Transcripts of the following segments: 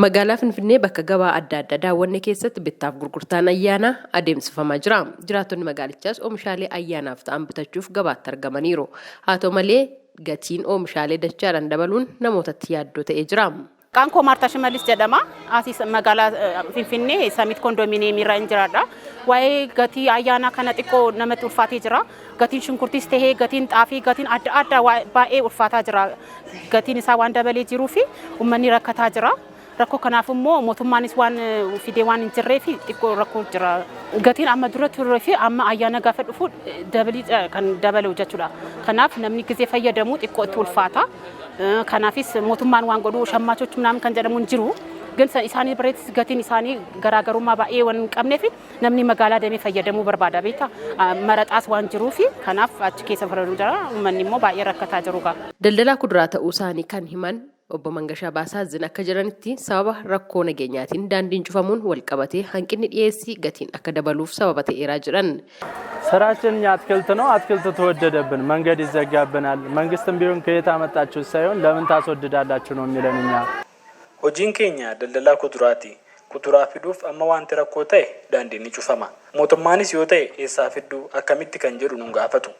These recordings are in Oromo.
Magaalaa Finfinnee bakka gabaa adda addaa daawwanne keessatti bittaaf gurgurtaan ayyaanaa adeemsifamaa jira. Jiraattonni magaalichaas oomishaalee ayyaanaaf ta'an bitachuuf gabaatti argamaniiru. Haa ta'u malee gatiin oomishaalee dachaadhaan dabaluun namootatti yaaddoo ta'ee jira. Maqaan koo Maartaa Shimallis jedhama. Asii magaalaa Finfinnee Samit Kondominiyeemii irra hin jiraadha. Waa'ee gatii ayyaanaa kana xiqqoo namatti ulfaatee jira. Gatiin shunkurtiis tahee gatiin xaafii, gatiin adda addaa baay'ee ulfaataa jira. Gatiin isaa waan dabalee jiruu fi uummanni rakkataa jira. Rakkoo kanaaf immoo mootummaanis waan fidee waan hin jirreef xiqqoo rakkoo jira. Gatiin amma dura turee fi amma ayyaana gaafa dhufu dabalii kan dabalu jechuudha. Kanaaf namni gizee fayyadamu xiqqoo itti ulfaata. Kanaafis mootummaan waan godhu shammaachoch ምናምን kan jedhamu hin jiru. ግን isaanii birattis gatiin isaanii garaagarummaa baay'ee waan hin qabneef namni magaalaa deemee fayyadamuu barbaada beektaa. Maraxaas waan jiruuf kanaaf achi keessa fayyadamuu jira. Uummanni immoo baay'ee rakkataa jiru gaa. Daldalaa kuduraa ta'uu isaanii kan himan Obbo Mangashaa Baasaazin akka jedhanitti, sababa rakkoo nageenyaatiin daandiin cufamuun walqabatee hanqinni dhiyeessii gatiin akka dabaluuf sababa ta'eeraa jedhan. ስራችን እኛ አትክልት ነው። አትክልት ተወደደብን፣ መንገድ ይዘጋብናል። መንግስትም ቢሆን ከየት አመጣችሁ ሳይሆን ለምን ታስወድዳላችሁ ነው የሚለን እኛ። Hojiin keenya daldalaa kuduraati. Kuduraa fiduuf amma wanti rakkoo ta'e daandiin ni cufama. Mootummaanis yoo ta'e eessaa fidduu, akkamitti kan jedhu nun gaafatu.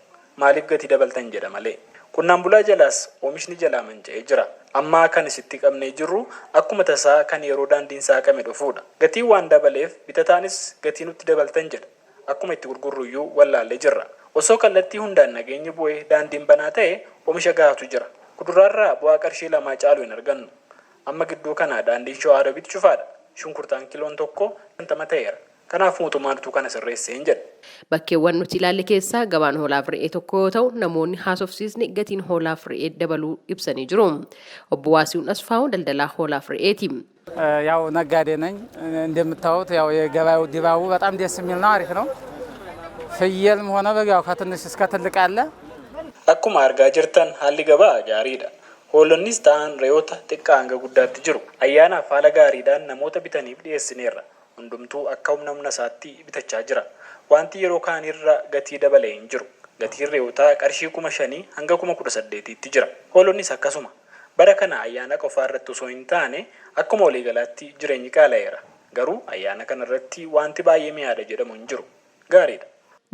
Maaliif gatii dabaltan jedha malee. Qonnaan bulaa jalaas oomishni jalaa manca'ee jira. Ammaa kan isitti qabnee jirru akkuma tasaa kan yeroo daandiin saaqame dhufuudha. Gatiin waan dabaleef bitataanis gatii nutti dabaltan jedha. Akkuma itti gurgurruyyuu wallaallee jirra. Osoo kallattii hundaan nageenyi bu'ee daandiin banaa ta'e oomisha gahaatu jira. Kuduraarraa bu'aa qarshii 2 caalu hin argannu. Amma gidduu kana daandiin Shawaa Roobit cufaadha. Shunkurtaan kiloon tokko 50 ta'eera. Kanaaf mootummaan utuu kana sirreessee hin jedhu. Bakkeewwan nuti ilaalle keessaa gabaan hoolaaf re'ee tokko yoo ta'u, namoonni haasofsiisni gatiin hoolaaf re'ee dabaluu ibsanii jiru. Obbo Waasihuun Asfaawu daldalaa hoolaaf re'eeti. ያው ነጋዴ ነኝ። እንደምታዩት ያው የገበያው ድባቡ በጣም ደስ የሚል ነው፣ አሪፍ ነው። ፍየልም ሆነ በግ ያው ከትንሽ እስከ ትልቅ አለ። Akkuma argaa jirtan haalli gabaa gaariidha. Hoolonnis ta'an re'oota xiqqaa hanga guddaatti jiru. Ayyaanaaf haala gaariidhaan namoota bitaniif dhiyeessineerra. Hundumtuu akka humna humna isaatti bitachaa jira. Wanti yeroo kaanirra gatii dabalee hin jiru. Gatiin re'ootaa qarshii 5,000 hanga 18,000tti jira. Hoolonnis akkasuma. Bara kana ayyaana qofaa irratti osoo hin taane akkuma waliigalaatti jireenyi qaala'eera. Garuu ayyaana kana irratti wanti baay'ee mi'aadha jedhamu hin jiru. Gaariidha.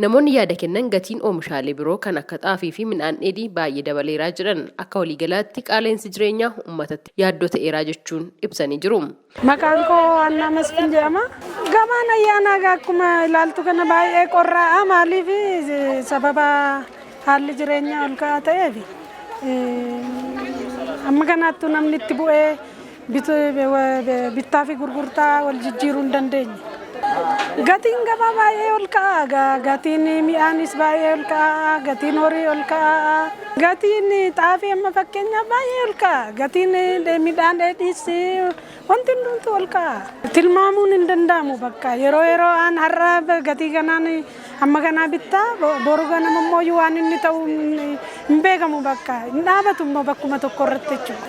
Namoonni yaada kennan gatiin oomishaalee biroo kan akka xaafii fi midhaan dheedhii baay'ee dabaleeraa jedhan, akka waliigalaatti qaala'insi jireenyaa uummatatti yaaddoo ta'eeraa jechuun ibsanii jiru. Maqaan koo Annaa Masfin jedhama. Gabaan ayyaanaa akkuma ilaaltu kana baay'ee qorraa'aa. Maaliif? Sababa haalli jireenyaa ol ka'aa ta'eef amma kanaattuu namni itti bu'ee bittaa fi gurgurtaa wal jijjiiruu hin dandeenye. Gatiin gabaa baay'ee ol ka'a. Gatiin mi'aanis baay'ee ol ka'a. Gatiin horii ol ka'a. Gatiin xaafii amma fakkeenyaaf baay'ee ol ka'a. Gatiin midhaan dheedhiis, wanti hundumtuu ol ka'a. Tilmaamuun hin danda'amu bakka yeroo yeroo aan har'a gatii kanaan amma kanaa bittaa, boru ganama immoo waan inni ta'u hin beekamu, bakka hin dhaabatu immoo bakkuma tokko irratti jechuudha.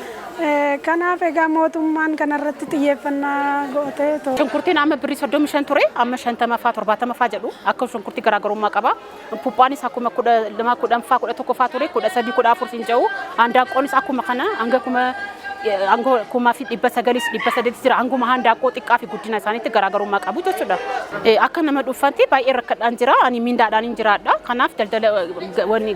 Kanaaf egaa mootummaan kanarratti xiyyeeffannaa godhatee. Shunkurtiin amma birrii 35 ture, amma 50 faa, 70 faa jedhu. Akka shunkurtii garaagarummaa qaba. Puupphaanis akkuma 12, 10 faa, 11 faa ture, 13, 14 siin jedhu. Handaaqqoonis akkuma kana hanga 1900s 800s jira. Hanguma handaaqqoo xiqqaa fi guddina isaaniitti garaagarummaa qabu jechuudha. Akka nama dhuunfaatti baay'ee rakkadhaan jira. Ani mindaadhaan hin jiraadha. Kanaaf daldala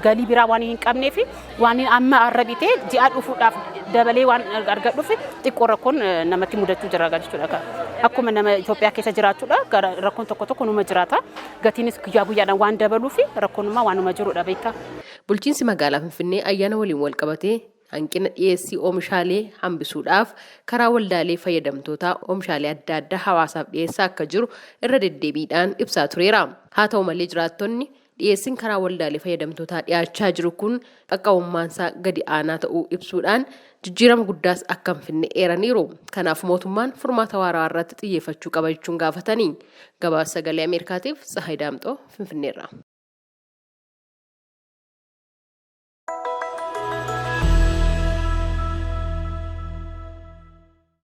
galii biraa waan hin qabneef waan amma har'a bitee ji'a dhufuudhaaf dabalee waan argadhuuf xiqqoo rakkoon namatti mudachuu jira jechuudha. Akkuma nama Itoophiyaa keessa jiraachuudha rakkoon tokko tokko numa jiraata. Gatiinis guyyaa guyyaadhaan waan dabaluuf rakkoonummaa waanuma jirudha beektaa. Bulchiinsi magaalaa Finfinnee ayyaana waliin wal qabatee hanqina dhiyeessii oomishaalee hambisuudhaaf karaa waldaalee fayyadamtootaa oomishaalee adda addaa hawaasaaf dhiyeessaa akka jiru irra deddeebiidhaan ibsaa tureera. Haa ta'u malee jiraattonni dhiyeessiin karaa waldaalee fayyadamtootaa dhiyaachaa jiru kun qaqqabummaansaa gadi aanaa ta'uu ibsuudhaan jijjiirama guddaas akka hin finne eeraniiru. Kanaaf mootummaan furmaata waaraa irratti xiyyeeffachuu qaba jechuun gaafatanii. Gabaasa Sagalee Ameerikaatiif Tsahaay Daamxoo, Finfinneerra.